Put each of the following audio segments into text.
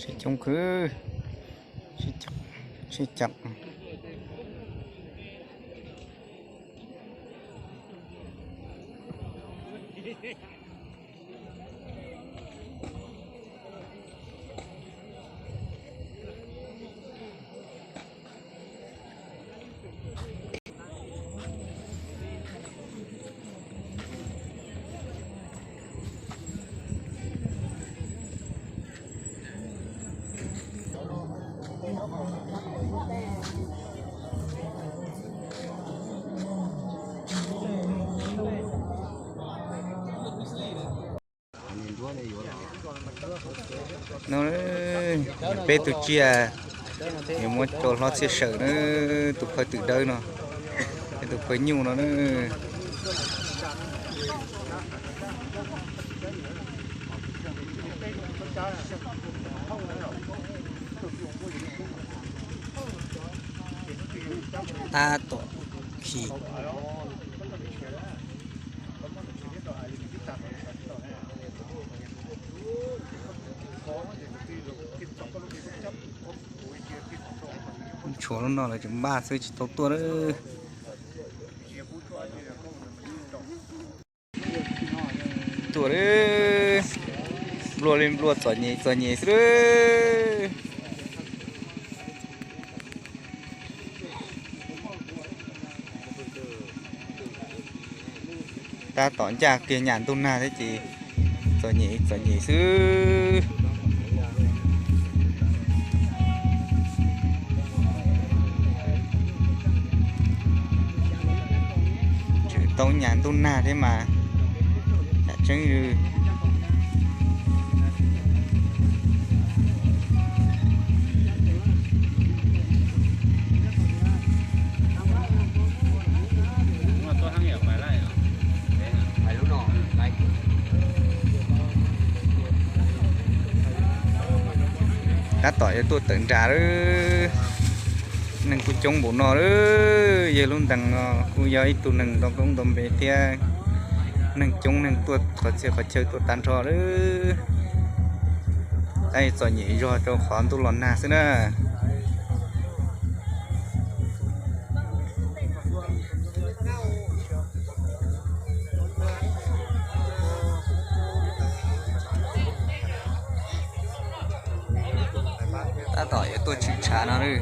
Sib coob khwv, sib cam. No, peb tus tsiaj yuav muab rau hlob Txhiaj Sawm na, tus phawj twm dawb no, tus phawj nyuj no na. Tab tom khi. Tshuav lub no lawv tseem npaj xwb tsis tau tuaj lawm. Tuaj lawm, nplua li nplua, txom nyem txom nyem xwb lawm. Tab tom ncaj kiag nyas ntuj nag thiab ces txom nyem txom nyem xwb. Tseem tau nyas ntuj nag thiab mas, yam tseeb. Tab tom yuav tuaj tawm nram lawm. Neeg kuj coob npaum no lawm. Yawg lub ntees no kuj yog ib tug neeg ntau koob ntau npe thiab. Neeg coob, neeg tuaj qhov txhia qhov chaw tuaj tag nrho lawm. Tab txom nyem zog rau qhov ntuj los nag xwb na. Tab tom yuav tuaj tshwm tshav no lawm.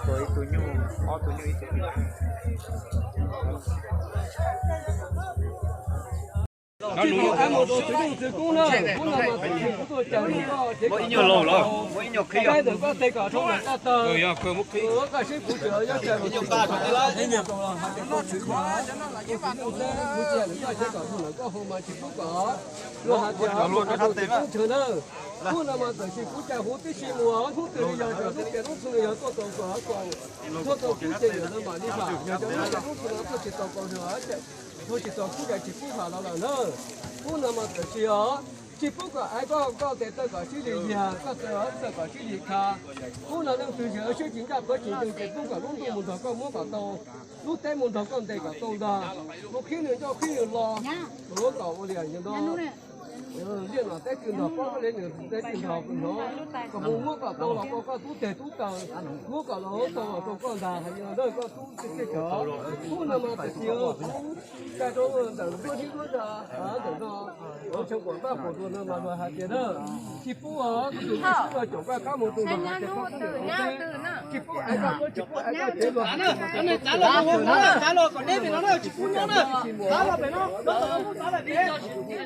Tua ib tug nyuj, ob tug nyuj ib tug nyuj. Muaj ib nyuag laus los, muaj ib nyuag qhib os. Luag hais tias koj tsis pub ntshaw na. Hnub no mas txawm tsis pub cai huv tib si mus, hnub twg li yog txawm hnub tias hnub txhua yog tuaj tau kom kom tuaj tau pub cai yawm no mam li vam, yog cov hnub tias hnub txhua no tuaj tsis tau kom tuaj tsis tau pub cai tsis pub vam los lawm na. Hnub no mas txawm tsis os, tsis pub kom aiv koj koj tes taw kom sib li yag, koj taw taw kom sib li kha. Hnub no leej twg yog siab tsis ncaj qhuav tsis ncees ces pub kom lub ntuj mus nrog koj muab kom tau, lub teb mus nrog koj ntes kom tau ntag. Mus qhib nws ncauj qhib nws lo, mus kom ua li no. Liaj no teb twg nrog pob, liaj no teb twg nrog hnov, kom mus muab kom tau los rau koj tub teg tub taw, muab kom los tau los rau koj ntag. Hais li no koj tub txij teb chaws, hnub no mas txawm tsis tau pub cai rau ntawm nruab hnub nruab nra ntawm no, ua chaw kom npaj pom dua no mas luag hais tias na, tsis pub os, tus twg tsis pub los caum koj qab mus tus nrog hais tias koj pub nws tau teb, tsis pub aiv koj, tsis pub aiv koj ces luag hais tias txav los kom deb pem no na, tsis pub nyob na, txav los pem no, txav kom deb no tsis yog hais tias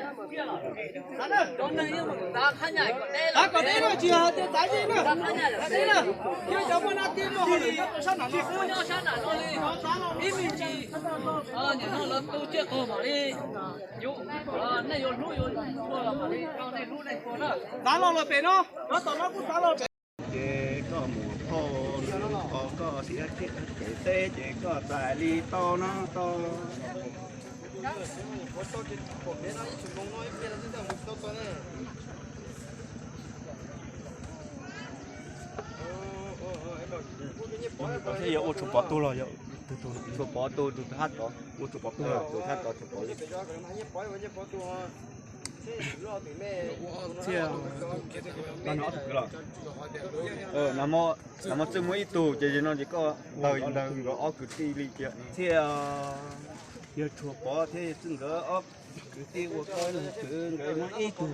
txav yeej na, txav deb na, thiab cov muaj nab tiab muaj hauj lwm nyob rau sab nram no, txav los pem no, txav los pem no, txav los pem. Ces koj mus phauj, koj siab kiag kev teb ces koj txais li tau no tau. Thiab yog ua tshuav pov tug los yog? Tshuav pov tug, tus thab tod, ua tshuav pov tug, tus thab tod tshuav pov. Nag hmo Txwj muaj ib tug ces no ces koj ntawg ntawg nkawd ob kwv tij li tias thiaj yog tshuav pov thiab Txwj nkawd ob kwv tij ua koj leeg kwv nkawd muaj ib tug.